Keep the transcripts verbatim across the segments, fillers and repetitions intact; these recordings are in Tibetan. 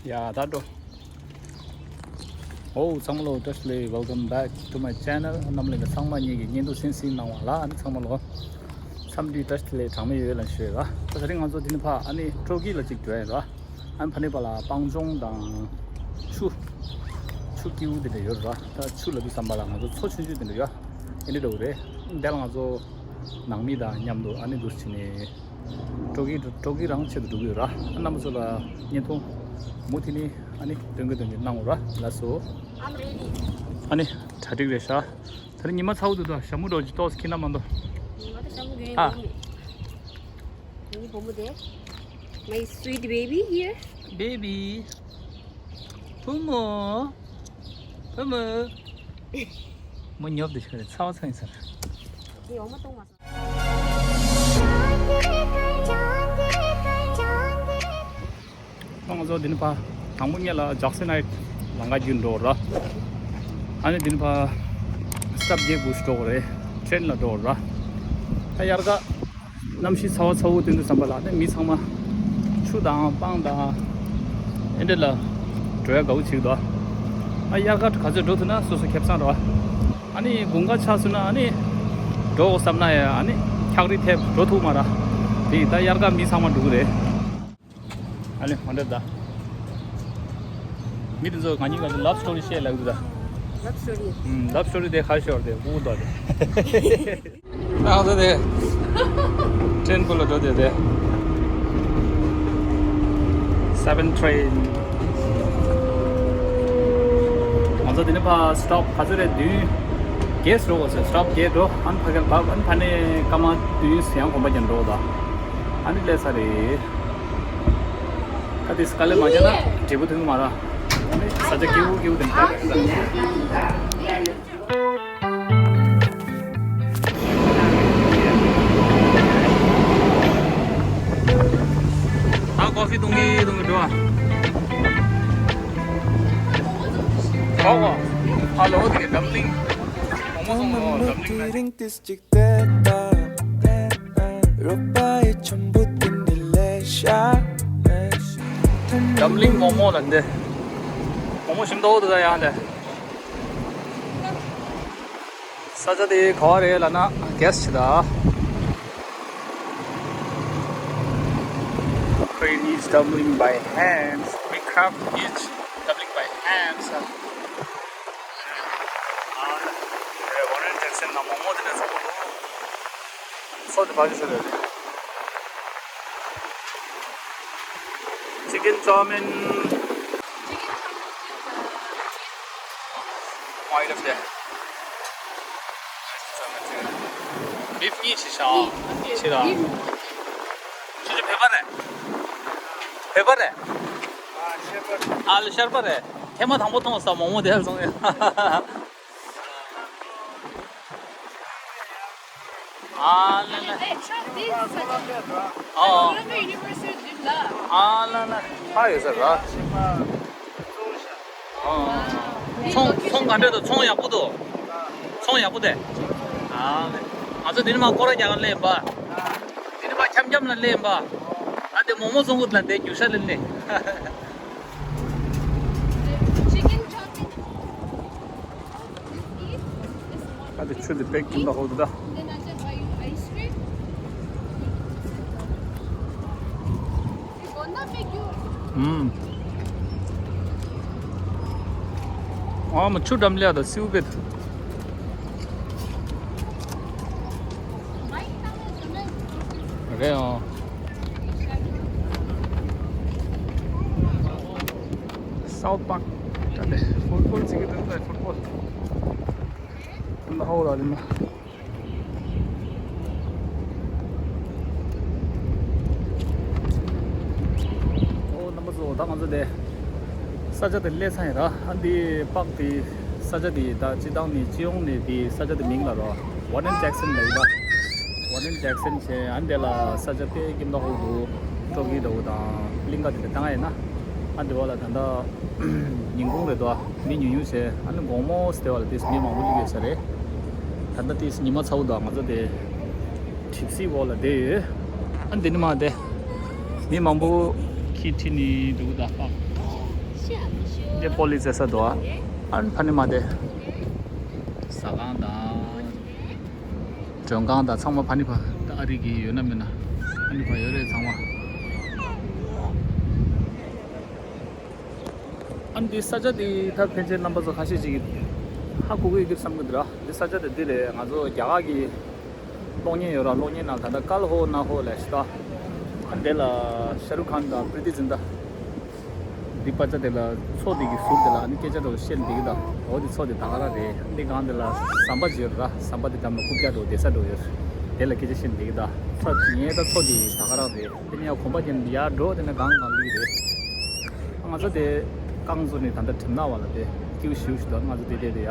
ཡ་ད་འགྲོ། ཨོ་ཚང་མ་ལོ་བཀྲ་ཤིས་བདེ་ལེགས། Welcome back to my channel. རྣམ་པ་ལྷན་རྒྱས་ཚང་མ་ཉིད་ཀྱི་བརྙན་ཐུང་གསན་གཟིགས་གནང་བ་ལ་ཨ་ནི་ཚང་མ་ལོ་འཚམས་འདྲི་བཀྲ་ཤིས་བདེ་ལེགས་གྲངས་མེད་ཡོད་ལ་ཞུ་ཡ་ར། ད་དེ་རིང་ང་ཚོ་འདི་ནས་ཕར་ཨ་ནི་སྤྲོ་སྐྱིད་ལ་གཅིག་འགྲོ་ཡ་ར། ཨ་ནི་ཕ་ནི་པ་ལ་སྤང་ལྗོངས་དང་ཆུ་ཆུ་སྐྱིད་པོ་དེ་འདྲ་ཡོད་ར། ད་ཆུ་ལ་དུས་ཙམ་པ་ལ་ང་ཚོ་མཚོ་ཆུང་ཆུང་དེ་འདྲ་ཡོད་ཨ་ནི་འགྲོ་གི་རེད། འདི་ལ་ང་ཚོ་ནང་མི་དང་མཉམ་དུ་ཨ་ནི་འདུག་བྱས་ནས། སྤྲོ་སྐྱིད་སྤྲོ་སྐྱིད་རང་ཆེད་དུ་འགྲོ་གི་ཡོད་ར། རྣམ་པ་ཚོ་ལ་བརྙན་ཐུང་མུ་མཐུད་ནས་ཨ་ནི་སྟོན་གི་སྟོན་གི་གནང་ར། ལགས་སོ། I'm ready. ཨ་ནི་གྲ་སྒྲིག་རེད་ཤག་ད་རེས་ཉི་མ་ཚ་བོ་འདུག་ད་ཞྭ་མོ་འགྲོ་ཅིག་ཏོག་ཙམ་ཁྱེར་ན་མ་འདུག་ཉི་མ་ད་ཞྭ་མོ་གྱོན་ཨ། ཡོད་མེད། ངའི་བུ་མོ་དེ། My sweet baby here. Baby. བུ་མོ། བུ་མོ། མོ་ཉོབ་དེ་ཤི་རེད། ཚ་བ་ཚ་ཡིན་ས་རེད། དེ་འོ་མ་གཏོང་མ་སོང་། ང་ཚོ་འདི་ནས་ཕར་དང་པོ་ཉིད་ལ་ཇག་སི་ནའིཊ་ལམ་ཁ་བརྒྱུད་འགྲོ་ར། ཨ་ནི་འདི་ནས་ཕར་སྟོབ་བརྒྱད་དགུ་ཞིག་འགྲོ་དགོས་རེད། ཊེན་ལ་འགྲོ་ར། ད་དབྱར་ཁ་གནམ་གཤིས་ཚ་བ་ཚ་བོ་དེ་འདུག་བསམ་པ་ལ་ནི་མི་ཚང་མ་ཆུ་དང་སྤང་དང་ཨེ་འདྲ་ལ་འགྲོ་ཡ་དགའ་བོ་བྱེད་ཀྱི་འདུག་ཨ་དབྱར་ཁ་ག་ཚོད་འགྲོ་ཐུབ་ན་སོ་སོ་ཁེ་བཟང་རེད་བ། ཨ་ནི་དགུན་ཁ་ཆགས་སོང་ན་ཨ་ནི་འགྲོ་དགོས་བསམ་ན་ཡ་ཨ་ནི་འཁྱག་རི་ཐེབས་འགྲོ་ཐུབ་མ་ར། དེ་ད་དབྱར་ཁ་མི་ཚང་མ་འགྲོ་གི་རེད། ཨ་ལེ་མ་འདྲ་ད། མི་དེ་ཚོ་ང་གཉིས་ཀ་ལབ་སི་ཏོ་རི་བཤད་ལབ་འདུག་ད། ལབ་སི་ཏོ་རི། ཨུམ་ལབ་སི་ཏོ་རི་དེ་ཁ་ཤོར་དེ་འུ་དོ་དེ། ང་ཚོ་དེ་ཊེན་པོ་ལ་འགྲོ་དེ་དེ། སེ་བེན་ཊེན། ང་ཚོ་དེ་ནས་ཕར་སི་ཊོབ་ག་ཚོད་རེད། བདུན། བརྒྱད་འགྲོ་དགོས་ཟེར། སི་ཊོབ་བརྒྱད་འགྲོ། ཨ་ནི་ཕ་གིར་བབས། ཨ་ནི་ཕ་ནས་སྐར་མ་བདུན་ཡང་གོམ་པ་རྒྱག་འགྲོ་དགོས་ད། ཨ་ནི་སླེབས་ཚར་རེད། ད་དེ་དཀའ་ལས་མ་བརྒྱབ་ན་འབྲས་བུ་ཐོན་གི་མ་རེད། ཨ་ནི་ས་ཆ་སྐྱིད་པོ་སྐྱིད་པོ་དེ་འདྲ་རེད། ད་ཀོ་ཕི་འཐུང་གི་འཐུང་གི་འགྲོ་ཨ། ཨོ་ཨོ། ཨ་ལོ་དེ་གི་ཌམ་པ་ལིང་། མོག་མོག་སོང་། ཨོ་ཌམ་པ་ལིང་ན། ཅིག་དེ་ད། རོགས་པ་ཡི་ཆམ་བུ་དེ་འདི་ལས་ཤ། ཌམ་པ་ལིང་མོག་མོག་ལ་འདི། མོག་མོག་ཞིམ་ཏོག་ཏོ་ད་ཡང་འདི། ས་ཆ་དེ་ག་བ་རེད་ལབ་ན་གེ་སི་བྱེད་ད། Korean eats dumpling by hands. We craft each dumpling by hands. ཨ་ནི་ཝོ་རེན་ཇེག་སན་ན་མོག་མོག་དེ་འདྲ་བཟོ་གོ་ནོ། ཚོ་དེ་ཕ་གི་ཟེར་རེད། Chicken chow mein. Oil of the beef གཉིས་བྱས་ཤག་གཉིས་བྱས་ར། ཁྱོད་ཚོ་བོད་པ་རེད། བོད་པ་རེད། ཨ་ལ་ཤར་པ་རེད། ཐེངས་མ་དང་པོ་མཐོང་ས་མོག་མོག་དེ་ལ་སོང་ཡ། ཨ་ལ་ལ། Hey, try this. ཨ། Columbia University ལ། ཨ་ལ་ལ། ཧ་ཡོད་ས་ར། ཨ། ཚོང་ཚོང་ག་འདྲ་འདུག་ཚོང་ཡག་པོ་འདུག་ཚོང་ཡག་པོ་དེ། ཨ་ལེ། ང་ཚོ་འདི་ནས་མར་སྐོར་ར་རྒྱག་ག་སླེབས་པ། འདི་ནས་མར་འཁྱམ་འཁྱམ་ལ་སླེབས་པ། ཨ་དེ་མོག་མོག་བཙོང་གི་འདུག་ལ་འདི་རྒྱུག་ཤར་ལ་སླེབས། Chicken chow mein. ཨ་དེ་ཆུ་དེ་དཔེ་སྐྱིད་པོ་འདུག་ད། ཨུམ། ཨ་མ་ཆུ་འགྲམ་ལ་ད་སེའུ་བེད། རེད་ཨང་། South Park. ད་ལྟ་ཕུཊ་བོལ་རྩེ་གི་འདུག་ད་ཕུཊ་བོལ། ད་ཧོ་ལ་ལི་མ། ཨོ་རྣམ་པ་ཚོ་ད་ང་ཚོ་དེ་ས་ཆ་དེ་སླེབས་ཚར་ཡིན་ར། ཨ་འདི་པག་དེ་ས་ཆ་དེ་ད་སྤྱི་བཏང་ནས་སྤྱི་ཡོངས་ནས་དེ་ས་ཆ་དེ་མིང་ལ་རོ། Warden Jackson ལ་ཡིན་པ། Warden Jackson བྱས་ཨ་འདི་ལ་ས་ཆ་དཔེ་སྐྱིད་པོ་འདུག་སྤྲོ་སྐྱིད་འདྲ་བོ་དང་གླིང་ག་དེ་འདྲ་བཏང་ཡ་ཡིན་ན། ཨ་འདི་བ་ལ་ད་ལྟ་ཉིན་གུང་རེད་དོ། མི་ཉུང་ཉུང་བྱས་ཨ་ནི་དགོང་མོ་སྟེ་བ་ལ་དེ་མི་མང་པོ་སླེབས་ཡོད་ས་རེད། ད་ལྟ་དེ་ཉི་མ་ཚ་བོ་འདུག་ང་ཚོ་དེ་གྲིབ་བསིལ་འོག་ལ་བསྡད་ཡོད། ཨ་འདི་ནི་མ་བསྡད། མི་མང་པོ་ཁྱི་ཁྲིད་ནི་འདུག་ད་པག་འདི་པོ་ལི་ཟེར་ས་འདུག་ཨ། ཨ་ནི་ཕ་ནི་མ་དེ། ཟ་ཁང་དང་། མགྲོན་ཁང་དང་ཚང་མ་ཕ་ནི་ཕ། ད་ཨ་རི་གི་ཡོད་ན་མེད་ན། ཕ་ནི་ཕ་ཡོད་རེད་ཚང་མ། ཨ་ནི་འདི་ས་ཆ་འདི་ད་ཕན་ཆད་རྣམ་པ་ཚོ་ཁ་ཤས་ཅིག་ཧ་གོ་གི་ཡོད་ཀྱི་བསམ་གི་འདུག་ར། འདི་ས་ཆ་དེ་འདི་རེད། ང་ཚོ་རྒྱ་གར་གྱི་གློག་བརྙན་ཡོད་ར། གློག་བརྙན་ནང་ད་ལྟ་ཀལ་ཧོ་ན་ཧོ་ལབ་ཞིག་ད། ཨ་འདི་ལ་ཤ་རུག་ཁཱན་དང་པྲི་ཏི་ཛིན་ཏཱ། འདི་པ་ཅག་དེ་ལ་མཚོ་དེ་གི་ཟུར་དེ་ལ་ཨ་ནི་སྐད་ཆ་འདྲ་བོ་བཤད་འདི་གི་ད། འོ་དེ་མཚོ་དེ་ད་ག་རང་རེད། འདི་སྒང་དེ་ལ་ཟམ་པ་ཅིག་ཡོད་ར། ཟམ་པ་དེ་འགྲམ་ལ་རྐུབ་བཀྱག་འདྲ་བོ་བསྡད་ས་འདྲ་བོ་ཡོད། དེ་ལ་སྐད་ཆ་བཤད་འདི་གི་ད། མཚོ་ངས་ད་མཚོ་དེ་ད་ག་རང་རེད། དེ་ནས་ཡང་གོམ་པ་རྒྱབ་ནས་ཡར་འགྲོ། དེ་ནས་སྒང་སྒང་ལུས་རེད། ང་ཚོ་དེ་རྐང་བཙུགས་ནས་ད་ལྟ་གྲིབ་ནག་བ་ལ་དེ་སྐྱིད་པོ་ཞེ་པོ་ཞིག་འདུག་ང་ཚོ་དེ་དེ་དེ་ཡ།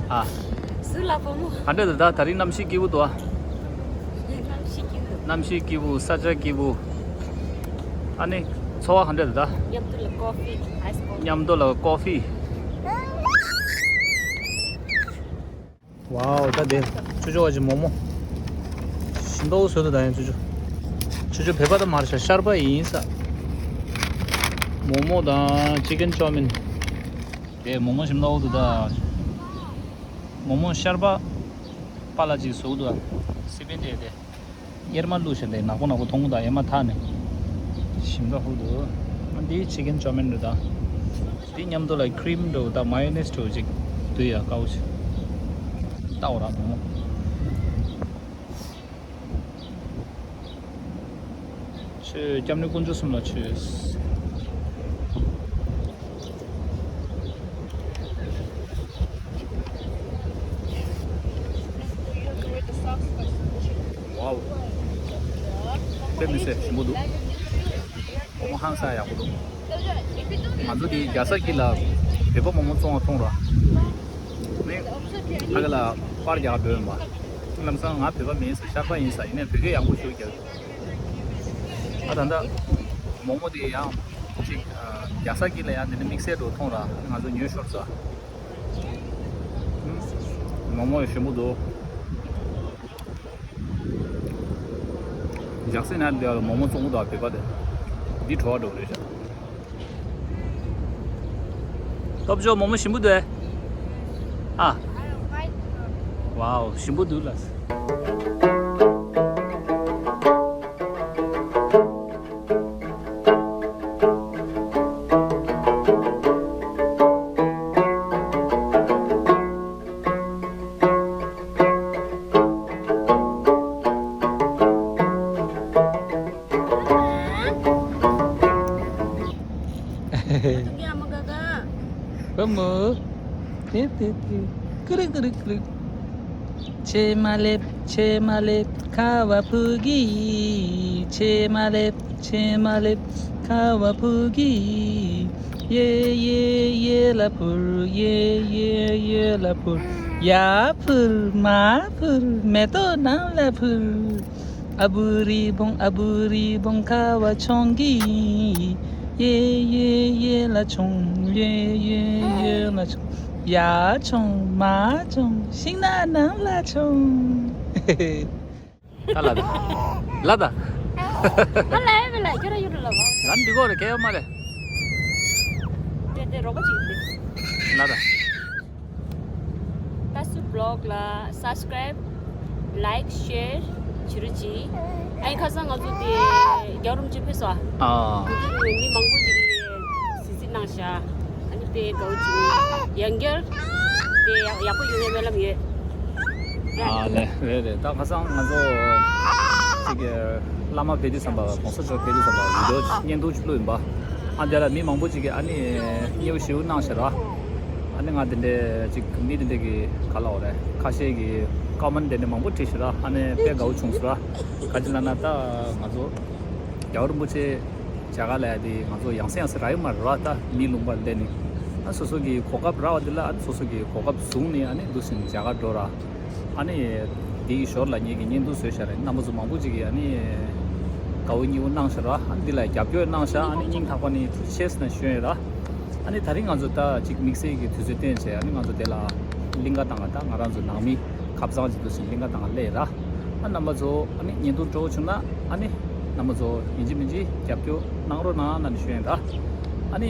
ཨ། སུ་ལ་བུ་མོ། ག་འདྲ་འདུག་ད། ད་རིང་གནམ་གཤིས་སྐྱིད་པོ་འདུག་ཨ། གནམ་གཤིས་སྐྱིད་པོ། གནམ་གཤིས་སྐྱིད་པོ། ས་ཆ་སྐྱིད་པོ། ཨ་ནི་ཚོར་བ་ག་འདྲ་འདུག་ད། མཉམ་དུ་ལ་ཀོ་ཧྥི། ཨའི་སི་ཀོ་ཧྥི། མཉམ་དུ་ལ་ཀོ་ཧྥི། ཝའོ། ད་དེ་ཆུ་ཆུ་བ་ཅིག་མོག་མོག་ཞིམ་མདོག་བཟོས་འདུག་ད་ཡང་ཆུ་ཆུ། ཆུ་ཆུ་བོད་པ་ད་མ་རེད་ཤག་ཤར་པ་ཡིན་ས། མོག་མོག་དང་ཅི་ཀན་ཅའོ་མིན། དེ་མོག་མོག་ཞིམ་མདོག་འདུག་ད། མོག་མོག་ཤར་པ་པ་ལ་ཅིག་བཟོ་འདུག་ད། སི་པན་དེ་དེ། གཡེར་མ་བླུགས་བྱས་ཏེ་ནག་པོ་ནག་པོ་མཐོང་གི་འདུག་ད། གཡེར་མ་འཐག་ནས་ཞིམ་ཁ་ཧུ་འདུག་འདི་ཅི་ཀན་ཅའོ་མིན་རེད་ད། འདི་མཉམ་དུ་ལ་ཁྲིམ་འདྲ་བོ་དང་མ་ཡོ་ནེས་འདྲ་བོ་ཅིག་བསྡུས་ཡ་དཀར་པོ་ཅིག་ལྟ་འོ་ར་མོ། ཆོས་སྐྱབས་གནས་དཀོན་མཆོག་གསུམ་ལ་ཆོས། ཝའོ། དཔེ་མི་སྲིད་ཞིམ་པོ་འདུག་མོག་མོག་ཧང་སང་ཡག་པོ་འདུག་ང་ཚོ་འདི་རྒྱལ་ས་དཀྱིལ་ལ་བོད་པ་མོག་མོག་བཙོང་བ་མཐོང་ར། ནི་ཨ་ཁ་ལ་པར་རྒྱག་འགྲོ་ཡིན་པ། ལམ་སང་ང་བོད་པ་མིན་ཟེར། ཤར་པ་ཡིན་ཟེར། ཡིན་ནའི་བོད་སྐད་ཡག་པོ་ཞུ་རྒྱག་ཨ་ད་ལྟ་མོག་མོག་དེ་ཡང་ཅིག་རྒྱལ་ས་དཀྱིལ་ལ་ཡང་དེ་འདྲ་དམིགས་བསལ་འགྲོ་མཐོང་ར། ང་ཚོ་ཉོས་ཤོར་ཟ། མོག་མོག་ཞིམ་པོ་འདུག་རྒྱལ་སའི་ནང་ལ་མོག་མོག་བཙོང་གི་འདུག་བོད་པ་དེ། འདི་བྲོ་བ་འགྲོ་རེད་ཤག་སྟོབས་འབྱོར་མོག་མོག་ཞིམ་པོ་འདུག་ཨ། ཝའོ་ཞིམ་པོ་འདུག་ལ། བུ་མོ། དེ་དེ་དེ། ཀུ་རུ་ཀུ་རུ་ཀུ་རུ། ཕྱེ་མ་ལེབ། ཕྱེ་མ་ལེབ། ཁ་བ་ཕུ་གི། ཕྱེ་མ་ལེབ། ཕྱེ་མ་ལེབ། ཁ་བ་ཕུ་གི། ཡེ་ཡེ་ཡེ་ལ་ཕུར། ཡེ་ཡེ་ཡེ་ལ་ཕུར། ཡར་ཕུར། མར་ཕུར། མེ་ཏོག་ནང་ལ་ཕུར། ཨ་བུ་རི་བོང་། ཨ་བུ་རི་བོང་། ཁ་བ་མཆོང་གི། ཡེ་ཡེ་ཡེ་ལ་མཆོང་། ཡེ་ཡེ་ཡེ་ལ་མཆོང་། ཡར་མཆོང་། མར་མཆོང་། ཤིང་ནགས་ནང་ལ་མཆོང་། ད་ལ་ད། ལ་ད། ང་ལ་ཡ་མེད་ལ་ཁྱོད་ར་ཡུལ་ལ་བ། ལ་འདི་གོ་རེ་ཁེ་ཡོད་མ་རེད། དེ་དེ་རོགས་པ་ཅིག་ལ་ད། ད་སུ་བི་ལོག་ལ་སབ་སི་ཀ་རའིབ། ལའིཀ། ཤེར་བྱེད་རོགས་གྱིས། ཨ་ཡི་ཁ་སང་ང་ཚོ་དེ་རྒྱལ་བ་རིན་པོ་ཆེ་ཕེབས་སོང་ཨ། ཨ། དེ་དུས་མི་མང་པོ་ཞིག་གིས་གཟིགས་གཟིགས་གནང་ཤག་ཨ་ནི་དཔེ་དགའ་བོ་བྱུང་། ཡང་བསྐྱར་དེ་ཡག་པོ་ཡོང་བའི་སྨོན་ལམ་ཡོད། ཨ་ལེ་རེད་རེད། ད་ཁ་སང་ང་ཚོ་ཅིག་བླ་མ་ཕེབས་དུས་ཙམ་པ་༸གོང་ས་མཆོག་ཕེབས་དུས་ཙམ་པ་བི་ཌི་ཡོ་བརྙན་ཐུང་ཅིག་བླུགས་ཡིན་པ། ཨ་དེ་ལ་མི་མང་པོ་ཅིག་གིས་ཨ་ནི་མཉེས་པོ་ཞེ་པོ་གནང་ཤག་ར། ཨ་ནི་ང་དེ་འདྲས་ཅིག་མི་དེ་འདྲས་ཀྱི་ག་ལ་འོ་རེད། ཁ་ཤས་ཀྱིས་ཀོ་མེན་ཊི་དེ་འདྲས་མང་པོ་བྲིས་ཤག་ར། ཨ་ནི་དཔེ་དགའ་བོ་བྱུང་སོང་ར། ག་ཅི་ལབ་ན་ད་ང་ཚོ་རྒྱལ་བ་རིན་པོ་ཆེ་མཇལ་ཁ་ལ་ཡ་དེ་ང་ཚོ་ཡང་སེ་ཡང་སེ་རག་གི་མ་རེད་ར། ད་མི་ལུང་པར་སླེབས་ནས་ཨ་སོ་སོ་གི་གོ་སྐབས་རག་པ་དེ་ལ་ཨ་ནི་སོ་སོ་གི་གོ་སྐབས་བཟུང་ནས་ཨ་ནི་འདུག་སེ་མཇལ་ཁ་འགྲོ་ར། ཨ་ནི་དེའི་ཞོར་ལ་ངེད་ཀྱིས་བརྙན་ཐུང་བཟོས་ཤག་ར། རྣམ་པ་ཚོ་མང་པོ་ཅིག་གིས་ཨ་ནི་དགའ་བོ་མཉེས་པོ་གནང་ཤག་ར། ཨ་ནི་འདི་ལ་རྒྱབ་སྐྱོར་གནང་ཤག་ཨ་ནི་སྙིང་ཐག་པ་ནས་ཐུགས་རྗེ་ཆེ་ཟེར་ནས་ཞུ་ཡིན་ར། ཨ་ནི་ད་རིང་ང་ཚོ་ད་ཅིག་དམིགས་བསལ་གྱི་དུས་ཚོད་བཏོན་བྱས་ཨ་ནི་ང་ཚོ་དེ་ལ་གླིང་ག་དང་ག་ད་ང་རང་ཚོ་ནང་མི་ཁ་སང་ཅིག་འདུག་སེ་གླིང་ག་དང་ག་སླེབས་ར། ཨ་རྣམ་པ་ཚོ་ཨ་ནི་བརྙན་ཐུང་སྤྲོ་བོ་བྱུང་ན་ཨ་ནི་ རྣམ་པ་ཚོ་ཡིན་གཅིག་མིན་གཅིག་རྒྱབ་སྐྱོར་གནང་རོགས་གནང་ལབ་ནས་ཞུ་ཡིན་ད། ཨ་ནི་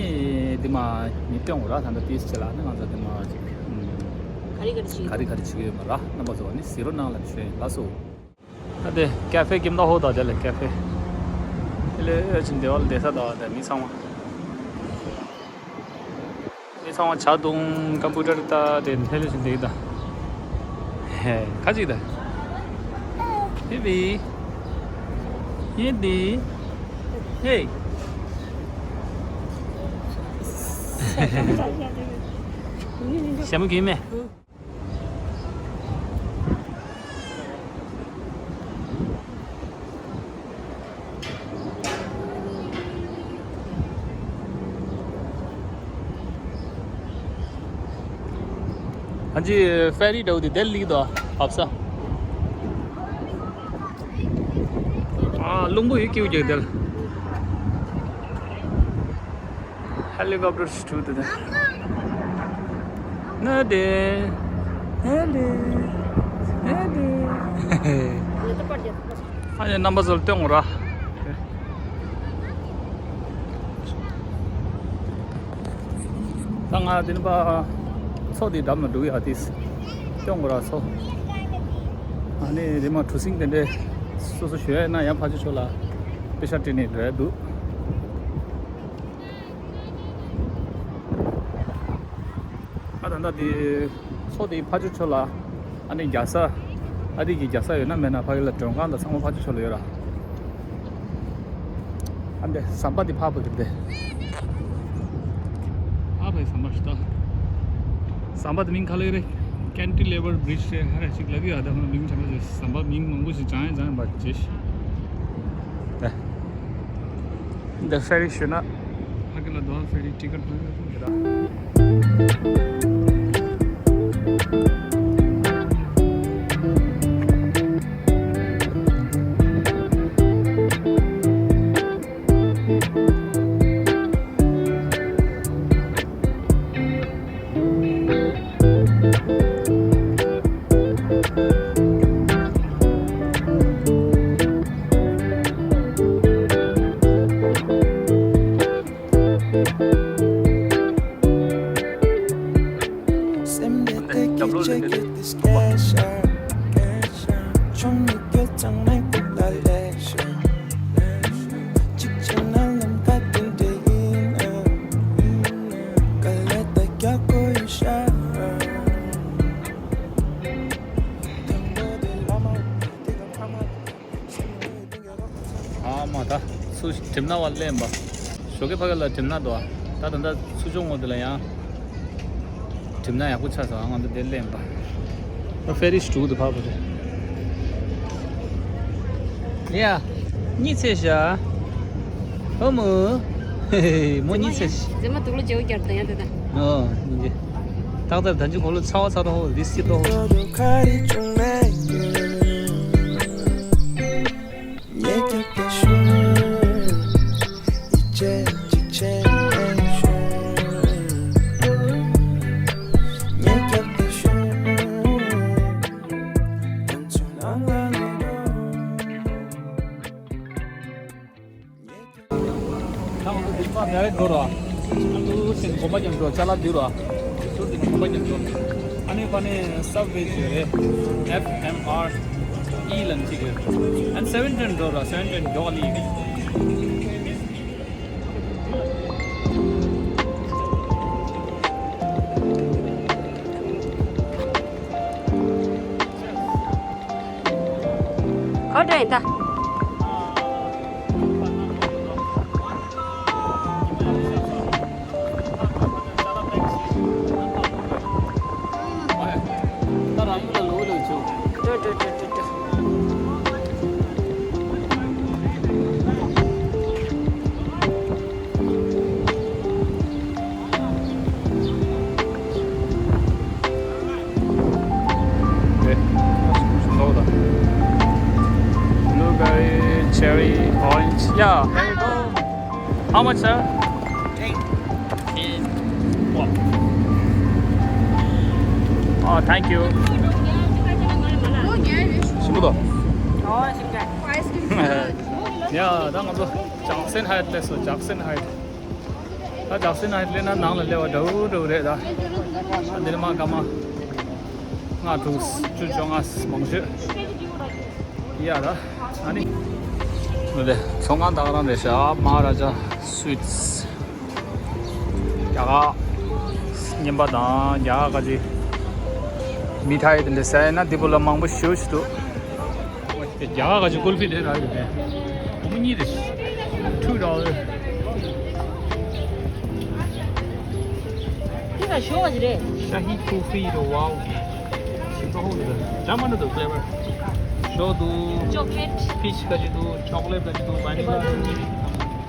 འདི་མ་ཉིད་སྟོན་འོ་ར་ད་ལྟ་ཏིས་ཆེ་ལ་ནི་ང་ཚོ་འདི་མ་ཅིག་ག་རེ་ག་རེ་བྱེད་ག་རེ་ག་རེ་བྱེད་ཀྱི་ཡོད་མ་ར། རྣམ་པ་ཚོ་ནི་གཟིགས་རོགས་གནང་ལབ་ནས་ཞུ་ཡིན། ལགས་སོ། ད་དེ་ཀ་ཧྥེ་ཀིམ་ད་ཧོ་ད་དེ་ལ་ཀ་ཧྥེ། དེ་ལས་ཨེ་ཅིན་དེ་བ་ལ་བསྡད་ས་ད་བ་དེ་མི་ཚང་མ། མི་ཚང་མ་ཇ་བཏུང་ཀམ་པུ་ཊར་ལྟ་དེ་ལྷོད་ལྷོད་བྱས་བསྡད་ཀྱི་ད། ཧེ། ཁ་ཅིག་ད། ཧེ་བི། ཧེ་བི། ཧེ། ཞྭ་མོ་གྱོན་མེད། ཨ་ཅེ་ཕེ་རི་འདྲ་བོ་དེ་དེར་སླེབས་འདུག་བབས་ས། ཨ་རླུང་བུ་ཡོད་ཀྱི་ཡོད་ཀྱི་དེར། Helicopter shoot there. ནད་དེ། ནད་དེ། ནད་དེ། ཨ་ཡ་རྣམ་པ་ཚོར་སྟོན་འོ་ར། ད་ང་དེ་ནི་པ་མཚོ་དེ་འགྲམ་ལ་འགྲོ་གི་ཡ་དེ་སྟོན་འོ་ར་མཚོ། ཨ་ནི་རི་མ་གྲུ་གཟིངས་དེ་འདྲས་སོ་སོ་ཞོན་ཡ་ན་ཡང་ཕ་ཆུ་ཆོ་ལ་པེ་ཤ་སྤྲད་ནས་འགྲོ་ཡ་འདུག་ཨ་ད་ལྟ་དེ་མཚོ་དེའི་ཕ་ཆུ་ཕྱོགས་ལ་ཨ་ནི་རྒྱག་ས། ཨ་རི་གི་རྒྱག་ས་ཡོད་ན་མེད་ན་ཕ་གི་ལ་མགྲོན་ཁང་དང་ཚང་མ་ཕ་ཆུ་ཕྱོགས་ལ་ཡོད་ར། ཨ་འདི་ཟམ་པ་འདི་ཕ་བུ་གི་འདི། ཨ་ཕའི་ཟམ་པ་ཞིག་ད། ཟམ་པ་དེ་མིང་ག་ལེ་རེད། Cantilever Bridge རེད་ཧ་ར་ཞིག་ལབ་ཀྱི་ཡོད། ད་ཧོན་མིང་ཆ་མ་ཟེར། ཟམ་པ་མིང་མང་པོ་ཞིག་བྱང་ཡང་བྱང་ཡང་པ་ཅེ་ཞིག་འདི་ཧྥེ་རི་ཞུ་ན། ཕ་གི་ལ་དོ་ཧྥེ་རི་ཊི་ཀེ་ཊི་ཕ་གི་ལ་ཐོབ་ཡོད་ད། ཨ་མ་ད་ཚུར་གྲིབ་ནག་བ་ལེན་པ། ཞོགས་ཀས་ཕ་གི་ལ་གྲིབ་ནག་འདུག་ད་ད་ལྟ་ཚུར་ཕྱོགས་ངོས་དེ་ལ་ཡང་གྲིབ་ནག་ཡག་པོ་ཆགས་སོང་། ང་ཚོ་དེ་ལེན་པ། ཨ་ཧྥེ་རི་ཞིག་འགྲོ་གི་འདུག་ཕ་བུ་དེ། ཡ། གཉིད་སད་ཤག་ཨ་མོ། མོ་གཉིད་སད་ཤག་རྫི་མ་དུག་ལོག་བརྗེ་པོ་རྒྱབ་དང་ཡ་དེ་དང་། ཨོ། ཡིན་གྱི། ཏག་ཏག་ད་ཅི་གོ་ལོ་ཚ་བ་ཚ་ཏོ་ཧོ་ལི་སི་ཏོ་ཧོ། ཁྱེད་ཚོ་འདི་པར་ཉར་འགྲོ་ར། ཨ་ནུ་ཞིག་གོམ་པ་མཉམ་འགྲོ་ཅ་ལག་འདི་ར། ཚུར་འདི་གོམ་པ་མཉམ་འགྲོ། ཨ་ནི་ཕ་ནི་སབ་ཝེ་ཞིག་རེད། ཨེཕ་ཨེམ་ཨར་ཨི་ལབ་ཅིག་རེད། ཨ་ནི་སེ་ཝེན་ཊིན་འགྲོ་ར། སེ་ཝེན་ཊིན་མགྱོགས་ལི། ག་འདྲ་ཡིན་ད། Blueberry, cherry, orange. Yeah, there you go. How much, sir? Eight. Eight. Wow. Oh, thank you. Simple. Oh, simple. Ice cream. ཡ་ད་ང་ཚོ་ཇག་སན་ཧའེཊ་སླེབས་སོང་། ཇག་སན་ཧའེཊ། ད་ཇག་སན་ཧའེཊ་སླེབས་ན་ནང་ལ་སླེབས་པ་འདྲ་བོ་འདྲ་བོ་རེད་ད། ཨ་འདི་ནས་མར་སྐར་མ་ལྔ་དྲུག་བཅུ་བཅོ་ལྔ་མང་ཤོས་ཡ་ད། ཨ་ནི་འདི་ཚོང་ཁང་ད་ག་རང་རེད་ཤག་མ་ཧ་ར་ཇ་སུ་ཝིཊ་སི། རྒྱ་གར་རྔན་པ་དང་རྒྱ་གར་ག་ཅི་མི་ཐའི་དེ་འདྲ་ཟ་ཡ་ན་འདི་པོ་ལ་མང་པོ་ཞེ་པོ་ཅིག་འདུག་རྒྱ་གར་ག་ཅི་ཀུལ་ཕི་དེ་རག་ཡོད་པས། སྒོར་མོ་གཉིས་རེད། Two dollar། འདི་ལ་ཞོ་ག་ཅི་རེད། ཤ་ཧི་ཀུལ་ཕི་རེད། ཝའོ། ཞིམ་པོ་ཧོ་འདུག་འདྲ་མི་འདྲ་འདུག་ཕི་ལེ་ཝར། ཞོ་འདུག་ཅོག་ལེ་ཊི། པི་ཆི་ག་ཅི་འདུག་ཅོག་ལེ་ཊི་ག་ཅི་འདུག་ཝ་ནི་ལ་འདུག་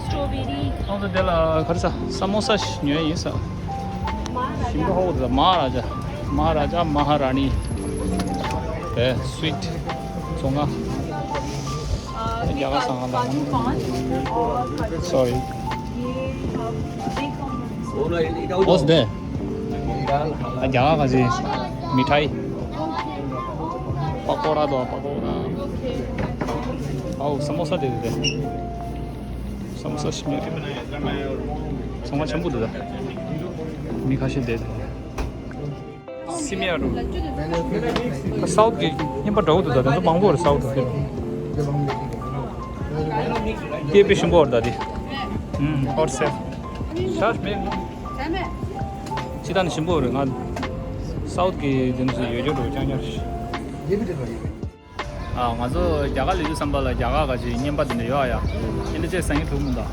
སི་ཊོ་བེ་རི། ཨོ་ད་དེ་ལ་ག་རེ་ཟ། ས་མོ་ས་ཞིག་ཉོས་ཡིན་ས། ཞིམ་པོ་ཧོ་འདུག་མ་ཧ་ར་ཇ། མ་ཧ་ར་ཇ། མ་ཧ་ར་ནི། དེ་སུ་ཝིཊ་སི་ཚོང་ཁང་། རྒྱ་གར་ཟ་ཁང་ལ། Sorry། What's there? རྒྱ་གར་ག་ཅི་མི་ཐའི། པ་ཀོ་ར་དང་པ་ཀོ་ར། ཨའོ་ས་མོ་ས་དེ་རེད་དེ། ས་མོ་ས་ཞིམ་ཡོད། ཚང་མ་ཆེན་པོ་འདུག་ད། མི་ཁ་ཤས་བསྡད་འདུག་སི་མི་ཡ་རུ། ད་སའུཐ་གི་རྔན་པ་འདྲ་བོ་འདུག་ད། དེ་ཚོ་མང་པོ་རེད་སའུཐ་གི། དེ་དཔེ་ཞིམ་པོ་རེད་ད་དེ། ཨུམ་ཧོ་ཊི་སེལ། ཤ་ཞིམ་མེད། ཅི་ད་ནི་ཞིམ་པོ་རེད། ང་སའུཐ་གི་དེ་ཚོ་ཡོད་རྒྱུ་འགྲོ་རྐྱང་རྐྱང་རེད། ཨ་ང་ཚོ་རྒྱ་གར་ལ་ཡོད་བསམ་པ་ལ་རྒྱ་གར་ག་ཅིག་རྔན་པ་དེ་འདྲ་ཡོད་ཨ་ཡ། དེ་འདྲ་ཅིག་ཟ་སྙིང་བྲོ་མི་འདུག་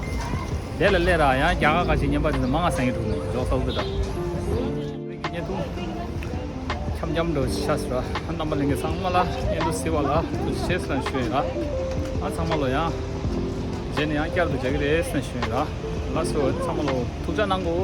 དེ་ལ་སླེབས་ར་ཡང་རྒྱ་གར་ག་ཅིག་རྔན་པ་དེ་འདྲ་མང་ང་ཟ་སྙིང་བྲོ་མི་འདུག་འཇོག་ས་འོ་གི་ད། བརྙན་ཐུང་འཆམ་འཆམ་འདྲ་ཆགས་སོང་ར། རྣམ་པ་ལྷན་རྒྱས་ཚང་མ་ལ་བརྙན་ཐུང་གཟིགས་པ་ལ་ཐུགས་རྗེ་ཆེ་ཟེར་ཞུ་ཡིན་ར། ཨ་ཚང་མ་ལོ་ཡང་རྗེས་ནས་ཡང་བསྐྱར་དུ་མཇལ་གི་རེད་ཟེར་ཞུ་ཡིན་ར། ལགས་སོ་ཚང་མ་ལོ་ཐུགས་ཅག་གནང་གོ།